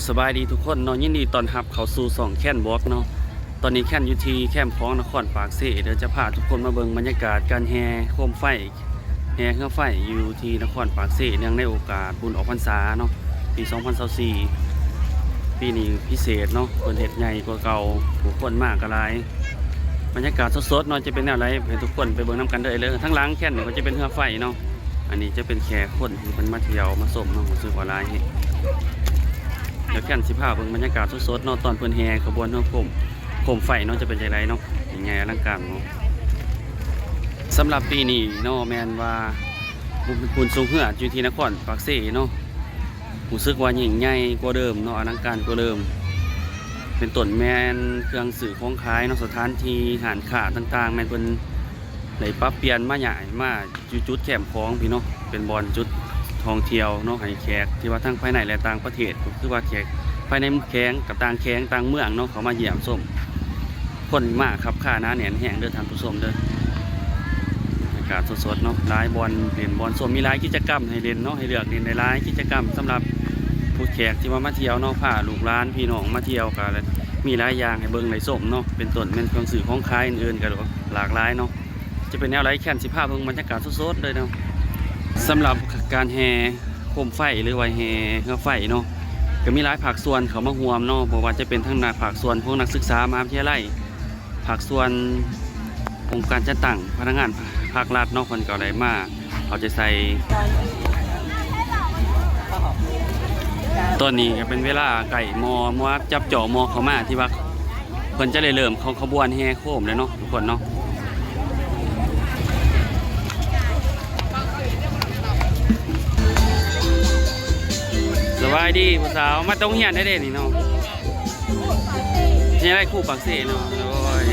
ສະບາຍດີທຸກຄົນເນາະ, ຍິນດີຕ້ອນຮັບເຂົ້າສູ່ຊ່ອງແຄນບລັອກເນາະ. ຕອນນີ້ແຄນຢູ່ທີ່ແຄມຂອງນະຄອນປາກເຊເດີ, ຈະພາທຸກຄົນມາເບິ່ງບັນຍາກາດການແຫ່ໂຄມໄຟ ແຫ່ເຮືອໄຟຢູ່ທີ່ນະຄອນປາກເຊ ເນື່ອງໃນໂອກາດບຸນອອກພັນສາເນາະ ປີສອງພັນຊາວສີ່. ປີນີ້ພິເສດເນາະ, ເພິ່ນເຮັດໃຫຍ່ກວ່າເກົ່າ, ຜູ້ຄົນມາກໍຫຼາຍ. ບັນຍາກາດສົດໆເນາະ ຈະເປັນແນວໃດ ໃຫ້ທຸກຄົນໄປເບິ່ງນຳກັນເດີ. ທາງຫຼັງແຄນນີ້ກໍຈະເປັນເຮືອໄຟເນາະ, ອັນນີ້ຈະເປັນແຂກຄົນທີ່ເພິ່ນມາທ່ຽວມາຊົມເນາະ, ຮູ້ສຶກວ່າຫຼາຍແຮງ. ດຽວແຄນຊິພາເບິ່ງບັນຍາກາດສົດໆເນາະ ຕອນເພິ່ນແຫ່ຂະບວນເຮືອໂຄມ ໂຄມໄຟເນາະ ຈະເປັນຈັ່ງໃດເນາະ, ໃຫຍ່ອະລັງການເນາະ. ສຳລັບປີນີ້ເນາະ ແມ່ນວ່າບຸນສູງເຮືອຢູ່ທີ່ນະຄອນປາກເຊເນາະ ຮູ້ສຶກວ່າຍິ່ງໃຫຍ່ກວ່າເດີມເນາະ, ອະລັງການກວ່າເດີມ. ເປັນຕົ້ນແມ່ນເຄື່ອງຊື້ຂອງຂາຍເນາະ, ສະຖານທີ່ຮ້ານຄ້າຕ່າງໆ ແມ່ນເພິ່ນໄດ້ປັບປ່ຽນມາຍ້າຍມາຢູ່ຈຸດແຄມຂອງພີ້ເນາະ, ເປັນບ່ອນຈຸດທ່ອງທ່ຽວເນາະ ໃຫ້ແຂກທີ່ວ່າທັງພາຍໃນ ແລະ ຕ່າງປະເທດ, ກໍຄືວ່າແຂກພາຍໃນແຂວງ ກັບຕ່າງແຂວງຕ່າງເມືອງເນາະ ເຂົ້າມາຢ້ຽມຊົມ. ຄົນມາຄັບຄາໜາແໜ້ນແຮງເດີທ່ານຜູ້ຊົມເດີ. ບັນຍາກາດສົດໆເນາະ, ຫຼາຍບ່ອນຫຼິ້ນບ່ອນຊົມ, ມີຫຼາຍກິດຈະກຳໃຫ້ຫຼິ້ນເນາະ, ໃຫ້ເລືອກຫຼິ້ນໄດ້ຫຼາຍກິດຈະກຳ. ສຳລັບຜູ້ແຂກທີ່ວ່າມາທ່ຽວເນາະ, ພາລູກຫຼານພີ່ນ້ອງມາທ່ຽວ ກໍມີຫຼາຍຢ່າງໃຫ້ເບິ່ງໄດ້ຊົມເນາະ, ເປັນຕົ້ນແມ່ນເຄື່ອງຊື້ຂອງຂາຍອື່ນໆ ກໍຫຼາກຫຼາຍເນາະ. ຈະເປັນແນວໃດ ແຄນຊິພາເບິ່ງບັນຍາກາດສົດໆເລີຍເນາະ. ສຳລັບການແຫ່ໂຄມໄຟ ຫຼືວ່າແຫ່ເຮືອໄຟເນາະ ກໍມີຫຼາຍພາກສ່ວນເຂົ້າມາຮ່ວມເນາະ, ບໍ່ວ່າຈະເປັນທາງດ້ານພາກສ່ວນຂອງນັກສຶກສາມະຫາວິທະຍາໄລ, ພາກສ່ວນອົງການຈັດຕັ້ງພະນັກງານພາກລັດເນາະ, ເພິ່ນກໍໄດ້ມາເອົາໃຈໃສ່. ຕອນນີ້ກໍເປັນເວລາໃກ້ໝໍ່ ມາຈັບຈໍ່ໝໍ່ເຂົ້າມາ ທີ່ວ່າເພິ່ນຈະໄດ້ເລີ່ມເຂົ້າຂະບວນແຫ່ໂຄມແລ້ວເນາະ ທຸກຄົນເນາະ. ສະບາຍດີຜູ້ສາວ, ມາແຕ່ໂຮງຮຽນໄດ້ເດນີ້ເນາະ. ເຮັດຈັ່ງໃດ ຄູປາກເຊເນາະ ໂດຍ.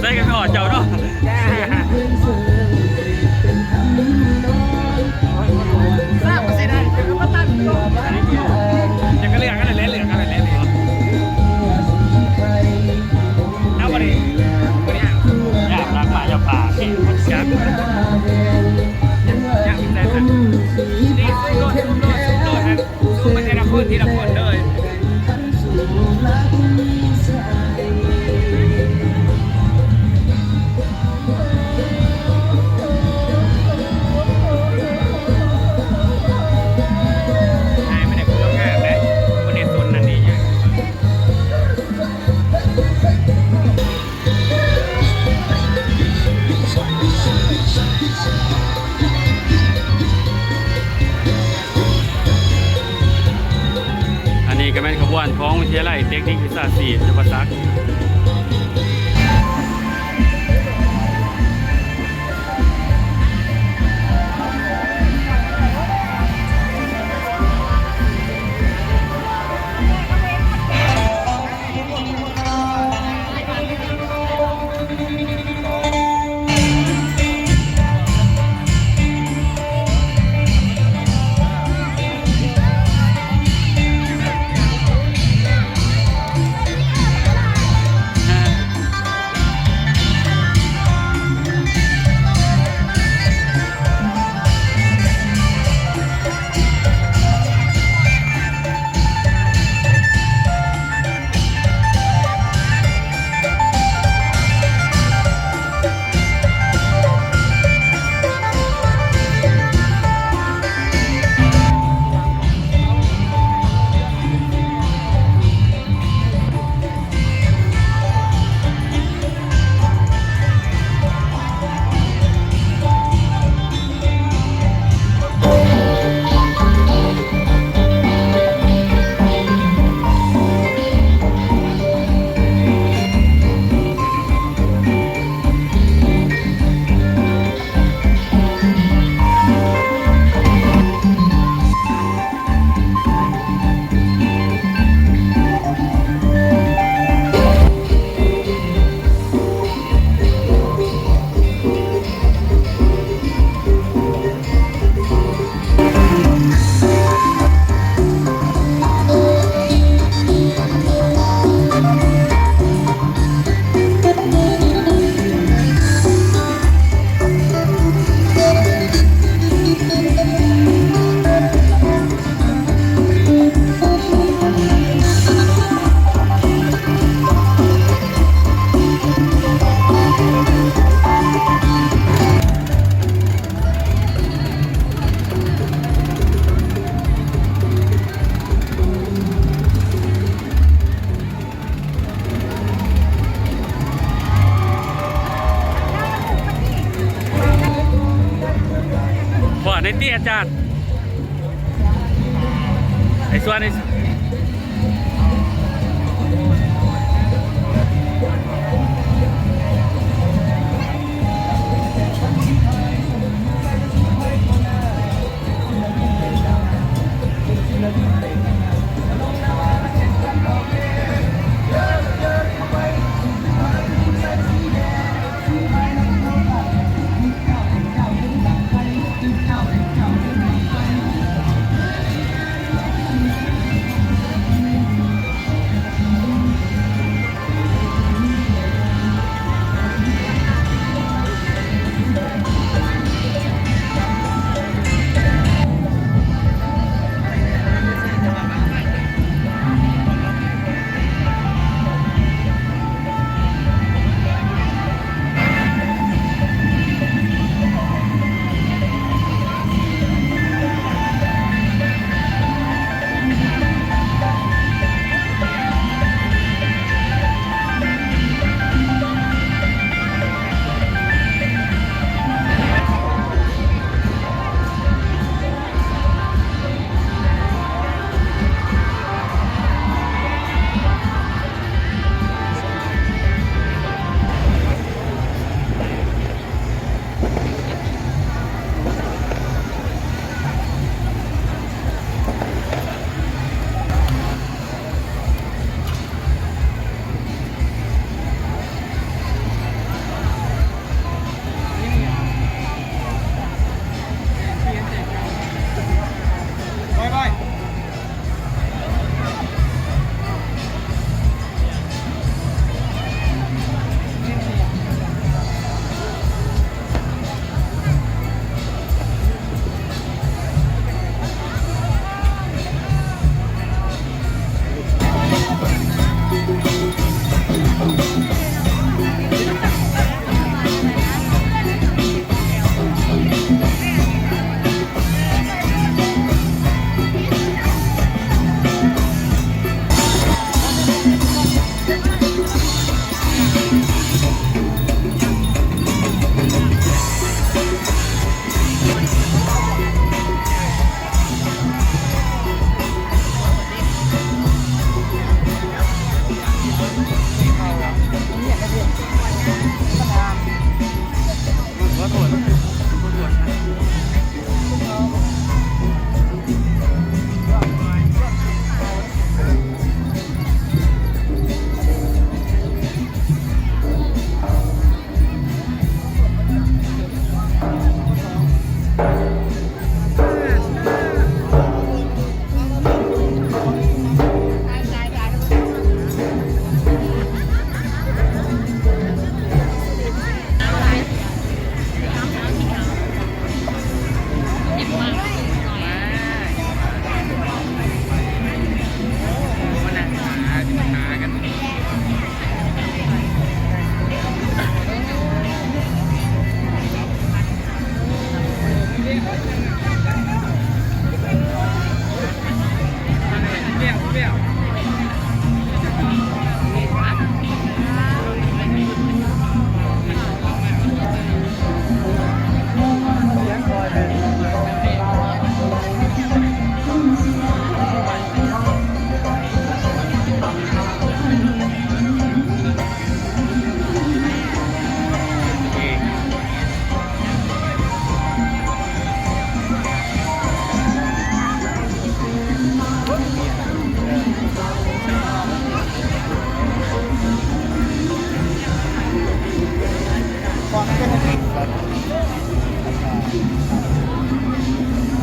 ໃສ່ກັນໄປຮອດເຈົ້າເນາະ. ເຕັກນິກວິຊາຊີບ ຈຸລະສັກ. ພໍ້ໄດ້ຕິອາຈານ? ໄອ້ສວນ ໄອ້ສວນ. ເ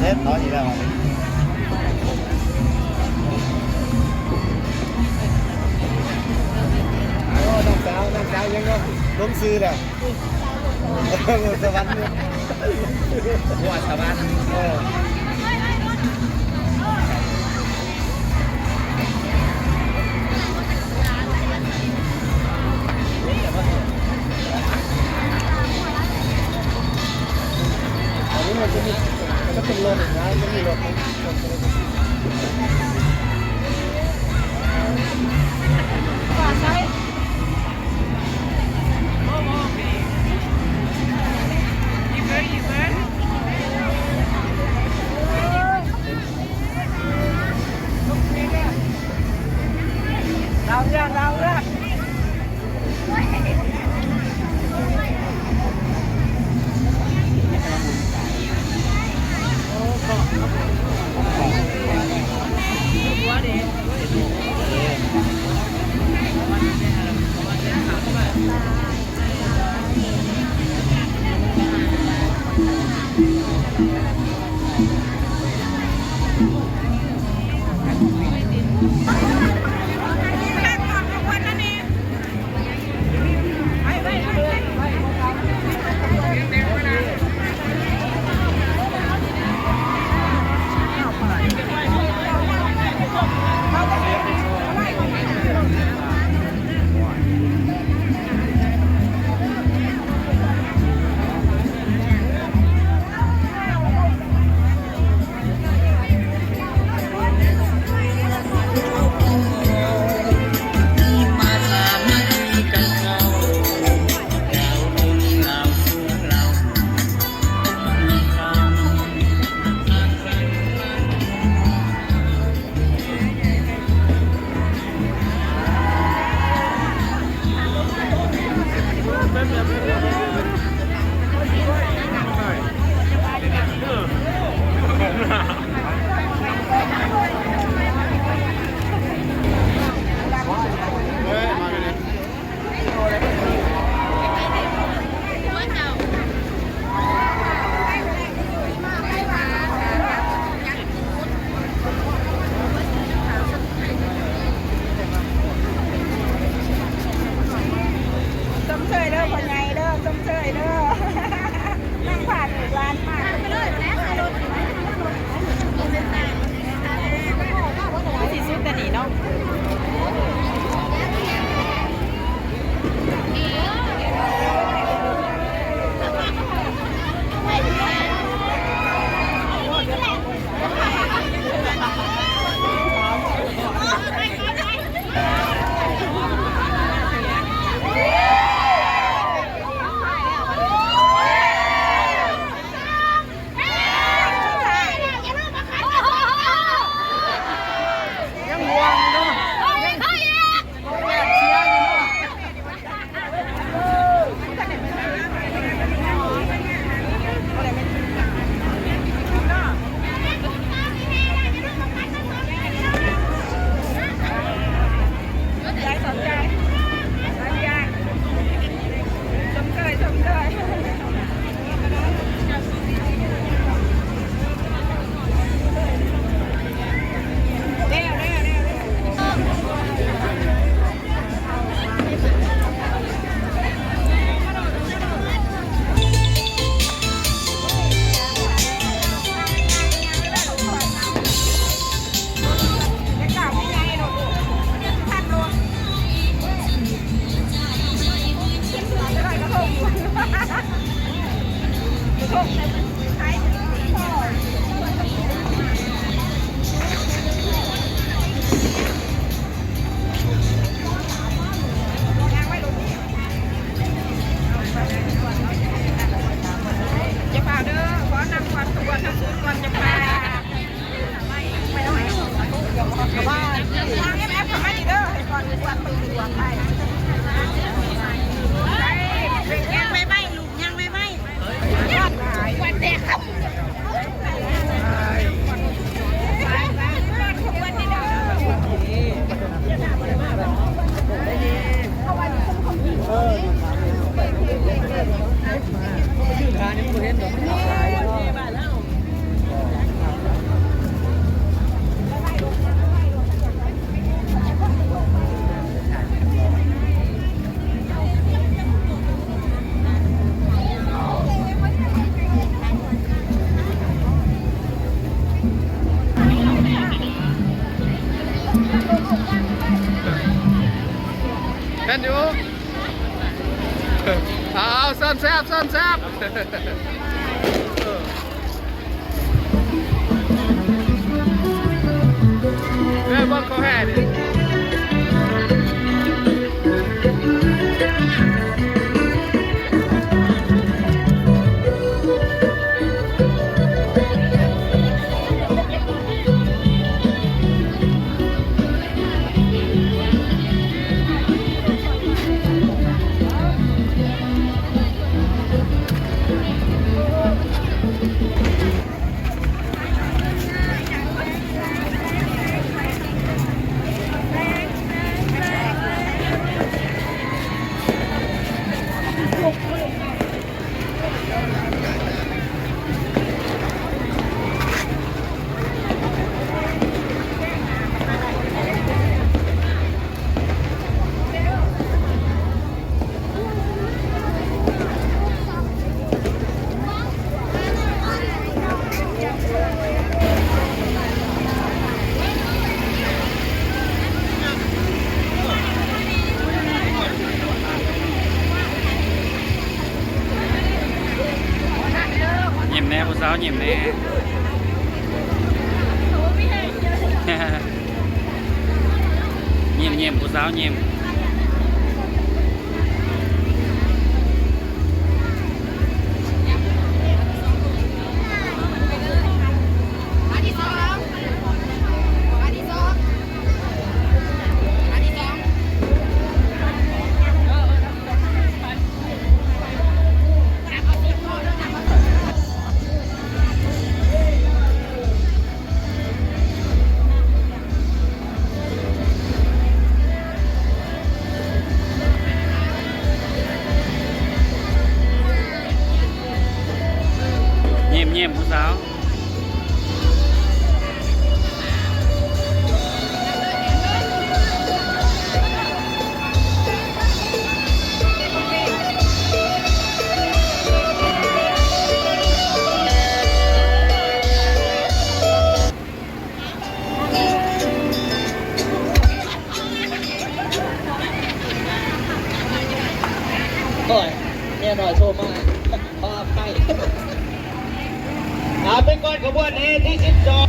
ເຮັດເອົາອີກແລ້ວ. ໂອ້ ນ້ອງສາວ ນ້ອງສາວຍັງເນາະ ລົງຊື່ແລ້ວ. ສະຫວັນ ຫົວສະຫວັນ ເອີ. ອັນນີ້ມັນຈະມີ ມັນຈະເປັນລົດນະ ມັນມີລົດ.ຊົມເຊີຍເດີພໍ່ໃຫຍ່ເດີ ຊົມເຊີຍເດີ ນຳພາລູກຫຼານມາ. ທີ່ສຸດແຕ່ນີ້ເນາະ. ຢູ່ ເອົາ ຊ້ອນແຊບ ຊ້ອນແຊບ. ເອີ ເບິ່ງເຂົາແຫ່ນີ້. ຍິ້ມແດ່ ຜູ້ສາວຍິ້ມແດ່. ຍິ້ມໆ ຜູ້ສາວຍິ້ມ. ຍິ້ມໆ ຜູ້ສາວ. ໂອ້ຍ ເມຍນ້ອຍໂທມາ ຂໍອະໄພ. ອາ ເປັນຂະບວນແຫ່ທີສິບສອງ.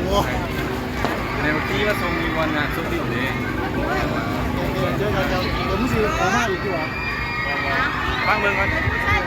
ໂອ້ຍ ແນວທີ່ວ່າຊົງມີວັນງານສົບອີກເດ້. ຟັງເບິ່ງກ່ອນ.